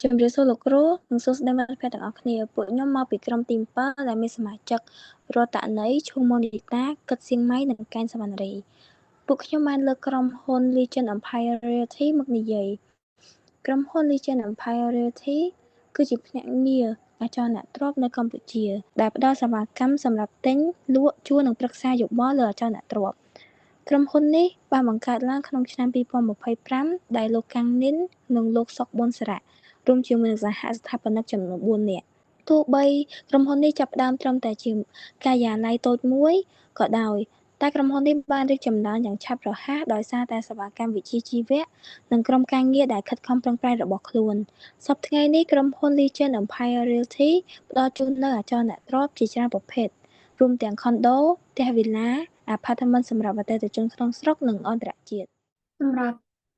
ជំរាបសួរលោកគ្រូនិងសួស្តីមិត្តភក្តិទាំងអស់គ្នាពួកខ្ញុំមកពីក្រុមទី7ដែលមានសមាជិករតន័យឈូម៉ូនីតាគិតសៀងម៉ៃនិងកែនសវណ្ណរីពួកខ្ញុំបានលើកក្រុមហ៊ុន Legend Empire Realty មកនិយាយក្រុមហ៊ុន Legend Empire Realty គឺជាភ្នាក់ងារអចលនទ្រព្យនៅកម្ពុជាដែលផ្ដល់សេវាកម្មសម្រាប់ទិញលក់ជួលនិងប្រឹក្សាយោបល់លើអចលនទ្រព្យក្រុមហ៊ុននេះបានបង្កើតឡើងក្នុងឆ្នាំ2025ដែលលោកកាំងនីននិងលោកសុកប៊ុនសារៈរួមជាមួយនឹងសហស្ថាបនិកចំនួន4នាក់ទោះបីក្រុមហ៊ុននេះចាប់ផ្ដើមត្រឹមតែជាការិយាល័យតូចមួយក៏ដោយតែក្រុមហ៊ុននេះបានរីកចម្រើនយ៉ាងឆាប់រហ័សដោយសារតែសេវាកម្មវិជ្ជាជីវៈនិងក្រុមការងារដែលខិតខំប្រឹងប្រែងរបស់ខ្លួនសព្វថ្ងៃនេះក្រុមហ៊ុន Legend Empire Realty ផ្ដល់ជូននូវអចលនទ្រព្យជាច្រើនប្រភេទរួមទាំងខុនដូផ្ទះវីឡាអាផាតមិនសម្រាប់អតិថិជនក្នុងស្រុកនិងអន្តរជាតិ សម្រាប់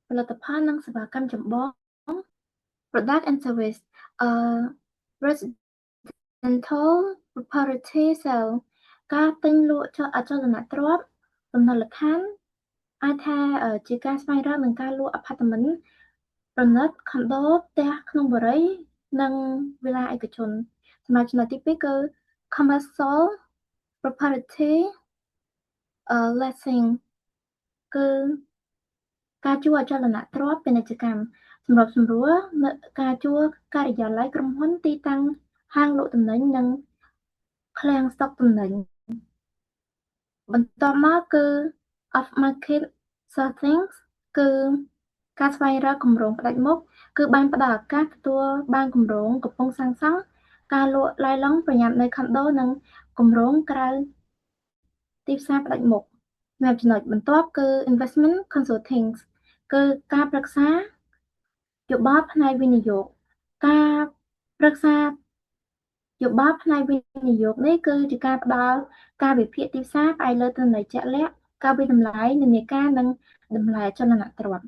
ផលិតផលនិងសេវាកម្មចម្បង Product and Service Residential Property Sale ការទិញលក់អចលនទ្រព្យលំនៅដ្ឋានអាចថាជាការស្វែងរកនិងការលក់អាផាតមិនប្រណិតខុនដូផ្ទះក្នុងបុរីនិងវិឡាឯកជនសម្រាប់ចំណុចទី2គឺ Commercial Property Leasing គឺការជួលអចលនទ្រព្យពាណិជ្ជកម្មសម្របសម្រួលការជួលការិយាល័យក្រុមហ៊ុនទីតាំងហាងលក់ទំនិញនិងឃ្លាំងស្តុកទំនិញបន្ទាប់មកគឺ off market sourcing គឺការស្វែងរកគម្រោងផ្ដាច់មុខគឺបានផ្ដល់ឱកាសទទួលបានគម្រោងកំពុងសាងសង់ការលក់ឡាយឡុងប្រញាប់នៃខុនដូនិងគម្រោងក្រៅទីផ្សារផ្ដាច់មុខសម្រាប់ចំណុចបន្ទាប់គឺ investment consulting គឺការប្រឹក្សាយោបល់ផ្នែកវិនិយោគការប្រឹក្សាយោបល់ផ្នែកវិនិយោគនេះគឺជាការផ្ដល់ការវិភាគទីផ្សារផ្អែកលើទិន្នន័យជាក់លាក់ការវាយតម្លៃនិន្នាការនិងតម្លៃអចលនទ្រព្យ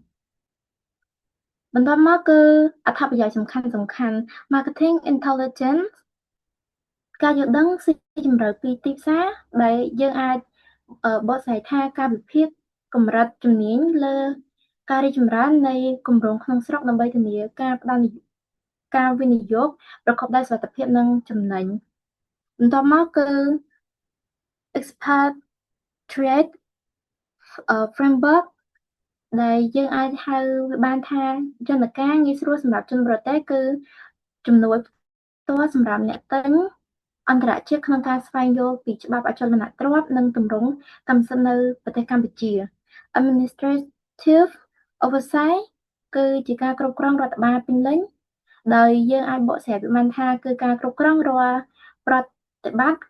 បន្ទាប់មកគឺអត្ថប្រយោជន៍សំខាន់សំខាន់ Marketing Intelligence ការយល់ដឹងស៊ីជម្រៅពីទីផ្សារដែលយើងអាចបកស្រាយថាការវិភាគកម្រិតជំនាញលើការរីកចម្រើននៃគម្រោងក្នុងស្រុកដើម្បីធានាការផ្ដល់ការវិនិយោគប្រកបដោយសុវត្ថិភាពនិងចំណេញបន្ទាប់មកគឺ expatriate framework ដែលយើងអាចហៅវាបានថាយន្តការងាយស្រួលសម្រាប់ជនបរទេសគឺជំនួយផ្ទាល់សម្រាប់អ្នកទិញអន្តរជាតិក្នុងការស្វែងយល់ពីច្បាប់អចលនទ្រព្យនិងទម្រង់កម្មសិទ្ធិនៅប្រទេសកម្ពុជា Administrative Oversight គឺជាការគ្រប់គ្រងរដ្ឋបាលពេញលេញដោយយើងអាចបកស្រាយវាបានថាគឺការគ្រប់គ្រងរាល់ប្រតិបត្តិ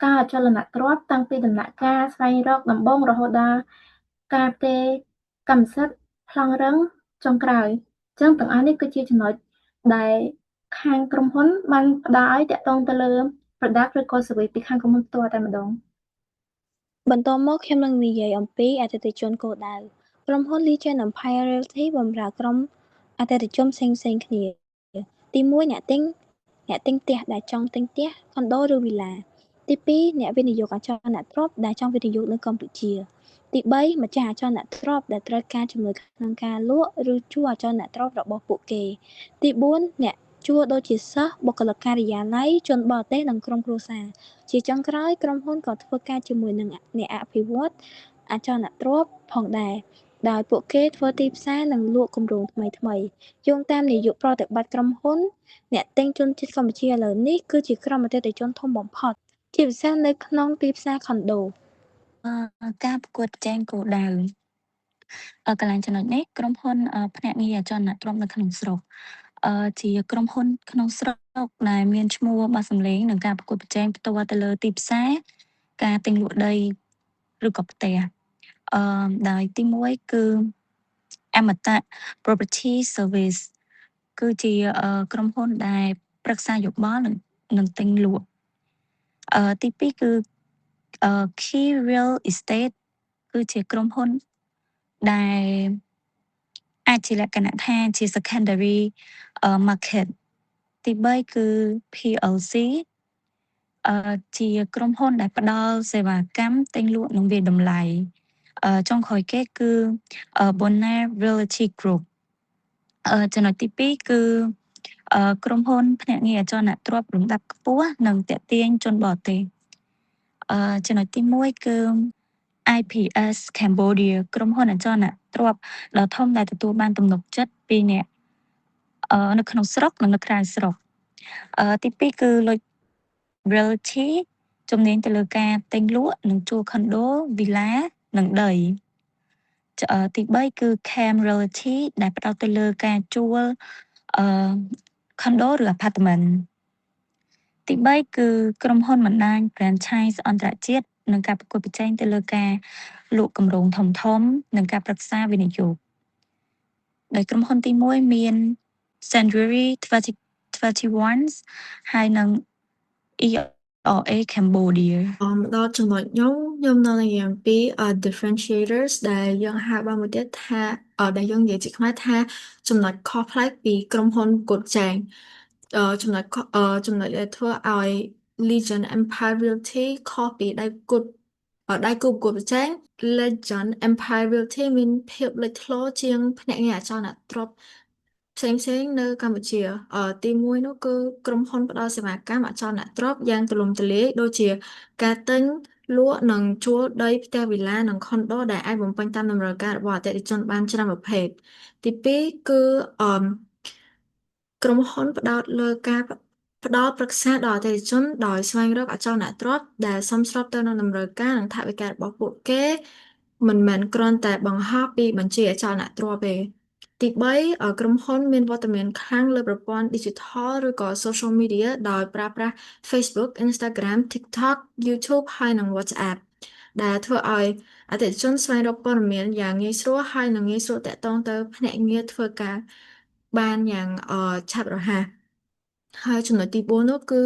ការអចលនទ្រព្យតាំងពីដំណាក់កាលស្វែងរកដំបូងរហូតដល់ការផ្ទេរកម្មសិទ្ធិប្លង់រឹងចុងក្រោយអញ្ចឹងទាំងអស់នេះគឺជាចំណុចដែលខាងក្រុមហ៊ុនបានផ្ដល់ឲ្យតាក់ទងទៅលើ product ឬក៏ service ពីខាងក្រុមហ៊ុនផ្ទាល់តែម្ដង បន្តមកខ្ញុំនឹងនិយាយអំពីអតិថិជនគោលដៅក្រុមហ៊ុន Legend Empire Realty បម្រើក្រុមអតិថិជនផ្សេងៗគ្នាទី1អ្នកទិញអ្នកទិញផ្ទះដែលចង់ទិញផ្ទះខុនដូឬវីឡាទី2អ្នកវិនិយោគអចលនទ្រព្យដែលចង់វិនិយោគនៅកម្ពុជាទី3ម្ចាស់អចលនទ្រព្យដែលត្រូវការជំនួយក្នុងការលក់ឬជួលអចលនទ្រព្យរបស់ពួកគេទី4អ្នកជួលដូចជាសិស្សបុគ្គលិកការិយាល័យជនបរទេសនិងក្រុមគ្រួសារជាចុងក្រោយក្រុមហ៊ុនក៏ធ្វើការជាមួយនឹងអ្នកអភិវឌ្ឍអចលនទ្រព្យផងដែរដោយពួកគេធ្វើទីផ្សារនិងលក់គម្រោងថ្មីៗយោងតាមនាយកប្រតិបត្តិក្រុមហ៊ុនអ្នកទិញជនជាតិកម្ពុជាឥឡូវនេះគឺជាក្រុមអតិថិជនធំបំផុតជាពិសេសនៅក្នុងទីផ្សារខុនដូ ការប្រកួតប្រជែងគោលដៅកន្លែងចំណុចនេះក្រុមហ៊ុនភ្នាក់ងារអចលនទ្រព្យនៅក្នុងស្រុកជាក្រុមហ៊ុនក្នុងស្រុកដែលមានឈ្មោះបាសសម្លេងនិងការប្រកួតប្រជែងផ្ទាល់ទៅលើទីផ្សារការទិញលក់ដីឬក៏ផ្ទះដោយទី1គឺអមតៈ Property Service គឺជាក្រុមហ៊ុនដែលប្រឹក្សាយោបល់និងទិញលក់ទី2គឺ Key Real Estate គឺជាក្រុមហ៊ុនដែលអាចជាលក្ខណៈថាជា secondary market ទី3គឺ PLC ជាក្រុមហ៊ុនដែលផ្ដល់សេវាកម្មទិញលក់និងវាយតម្លៃចុងក្រោយគេគឺ Bona Realty Group ចំណុចទី2គឺ ក្រុមហ៊ុនភ្នាក់ងារអចលនទ្រព្យលំដាប់ខ្ពស់និងទាក់ទាញជនបរទេសចំណុចទី1គឺ IPS Cambodia ក្រុមហ៊ុនអចលនទ្រព្យដ៏ធំដែលទទួលបានទំនុកចិត្តពីអ្នកនៅក្នុងស្រុកនិងនៅក្រៅស្រុកទី2គឺ Look Realty ជំនាញទៅលើការទិញលក់និងជួលខុនដូវីឡានិងដីទី3គឺ Cam Realty ដែលផ្ដោតទៅលើការជួលអឺខុនដូឬ apartment ទី3គឺក្រុមហ៊ុនបណ្ដាញ franchise អន្តរជាតិនិងការប្រកួតប្រជែងទៅលើការលក់គម្រោងធំធំនិងការប្រឹក្សាវិនិយោគដោយក្រុមហ៊ុនទី1មាន Century 21ហើយនិង ERA Cambodia។ មកដល់ចំណុចខ្ញុំខ្ញុំនៅនិយាយអំពី differentiators ដែលយើងហៅបានមួយទៀតថាដែលយើងនិយាយជាខ្មែរថាចំណុចខុសប្លែកពីក្រុមហ៊ុនប្រកួតប្រជែងចំណុចចំណុចដែលធ្វើឲ្យ Legend Empire Realty ខុសពីដៃគូប្រកួតប្រជែង Legend Empire Realty មានភាពលេចធ្លោជាងភ្នាក់ងារអចលនទ្រព្យផ្សេងៗនៅកម្ពុជាទីមួយនោះគឺក្រុមហ៊ុនផ្ដល់សេវាកម្មអចលនទ្រព្យយ៉ាងទូលំទូលាយដូចជាការទិញលក់និងជួលដីផ្ទះវីឡានិងខុនដូដែលអាចបំពេញតាមតម្រូវការរបស់អតិថិជនបានច្រើនប្រភេទទីពីរគឺអឺក្រុមហ៊ុនផ្ដោតលើការផ្ដល់ប្រឹក្សាដល់អតិថិជនដោយស្វែងរកអចលនទ្រព្យដែលសមស្របទៅនឹងតម្រូវការនិងថវិការបស់ពួកគេមិនមែនគ្រាន់តែបង្ហោះពីបញ្ជីអចលនទ្រព្យទេទី3ក្រុមហ៊ុនមានវត្តមានខ្លាំងលើប្រព័ន្ធ Digital ឬក៏ Social Media ដោយប្រើប្រាស់ Facebook, Instagram, TikTok, YouTube ហើយនិង WhatsApp ដែលធ្វើឲ្យអតិថិជនស្វែងរកព័ត៌មានយ៉ាងងាយស្រួលហើយនិងងាយស្រួលទាក់ទងទៅភ្នាក់ងារធ្វើការបានយ៉ាងឆាប់រហ័សហើយចំណុចទី4នោះគឺ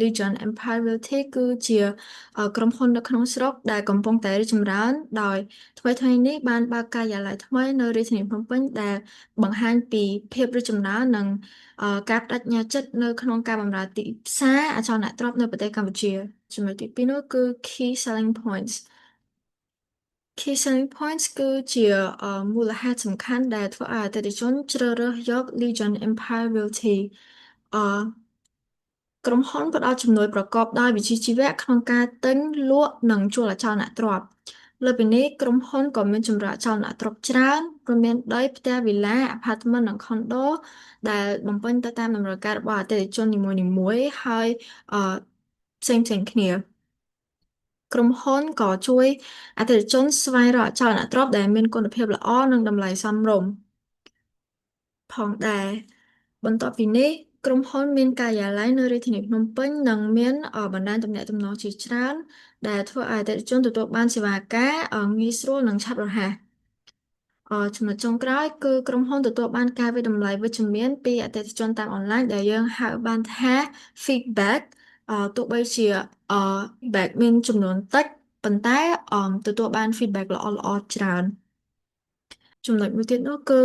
Legend Empire Realty គឺជាក្រុមហ៊ុននៅក្នុងស្រុកដែលកំពុងតែរីកចម្រើនដោយថ្មីៗនេះបានបើកការិយាល័យថ្មីនៅរាជធានីភ្នំពេញដែលបង្ហាញពីភាពរីកចម្រើននិងការប្តេជ្ញាចិត្តនៅក្នុងការបម្រើទីផ្សារអចលនទ្រព្យនៅប្រទេសកម្ពុជាចំណុចទី2នោះគឺ Key Selling Points Key Selling Points គឺជាមូលហេតុសំខាន់ដែលធ្វើឲ្យអតិថិជនជ្រើសរើសយក Legend Empire Realty អឺក្រុមហ៊ុនផ្ដល់ជំនួយប្រកបដោយវិជ្ជាជីវៈក្នុងការទិញលក់និងជួលអចលនទ្រព្យលើពីនេះក្រុមហ៊ុនក៏មានជម្រើសអចលនទ្រព្យច្រើនរួមមានដីផ្ទះវីឡាអាផាតមិននិងខុនដូដែលបំពេញទៅតាមតម្រូវការរបស់អតិថិជននីមួយៗហើយអឺផ្សេងៗគ្នាក្រុមហ៊ុនក៏ជួយអតិថិជនស្វែងរកអចលនទ្រព្យដែលមានគុណភាពល្អនិងតម្លៃសមរម្យផងដែរបន្ទាប់ពីនេះក្រុមហ៊ុនមានការិយាល័យនៅរាជធានីភ្នំពេញនិងមានបណ្ដាញទំនាក់ទំនងជាច្រើនដែលធ្វើឲ្យអតិថិជនទទួលបានសេវាកម្មងាយស្រួលនិងឆាប់រហ័សចំណុចចុងក្រោយគឺក្រុមហ៊ុនទទួលបានការវាយតម្លៃវិជ្ជមានពីអតិថិជនតាមអនឡាញដែលយើងហៅបានថា feedback ទោះបីជា feedback មានចំនួនតិចប៉ុន្តែទទួលបាន feedback ល្អៗច្រើនចំណុចមួយទៀតនោះគឺ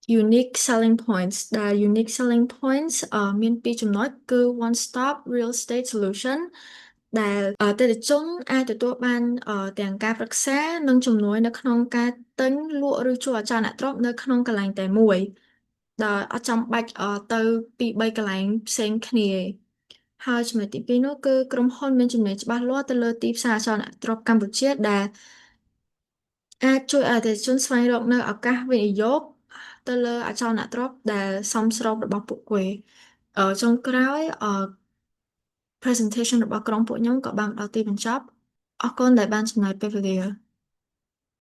unique selling points ដែល unique selling points មានពីរចំណុចគឺ one stop real estate solution ដែលអតិថិជនអាចទទួលបានទាំងការប្រឹក្សានិងជំនួយនៅក្នុងការទិញលក់ឬជួលអចលនទ្រព្យនៅក្នុងកន្លែងតែមួយដោយអត់ចាំបាច់ទៅពី3កន្លែងផ្សេងគ្នាហើយចំណុចទី2នោះគឺក្រុមហ៊ុនមានជំនាញច្បាស់លាស់ទៅលើទីផ្សារអចលនទ្រព្យកម្ពុជាដែលអាចជួយឲ្យអតិថិជនស្វែងរកនៅឱកាសវិនិយោគទៅលើអចលនទ្រព្យដែលសមស្របរបស់ពួកគេចុងក្រោយ presentation របស់ក្រុមពួកខ្ញុំក៏បានដល់ទីបញ្ចប់អរគុណដែលបានចំណាយពេលវេលា។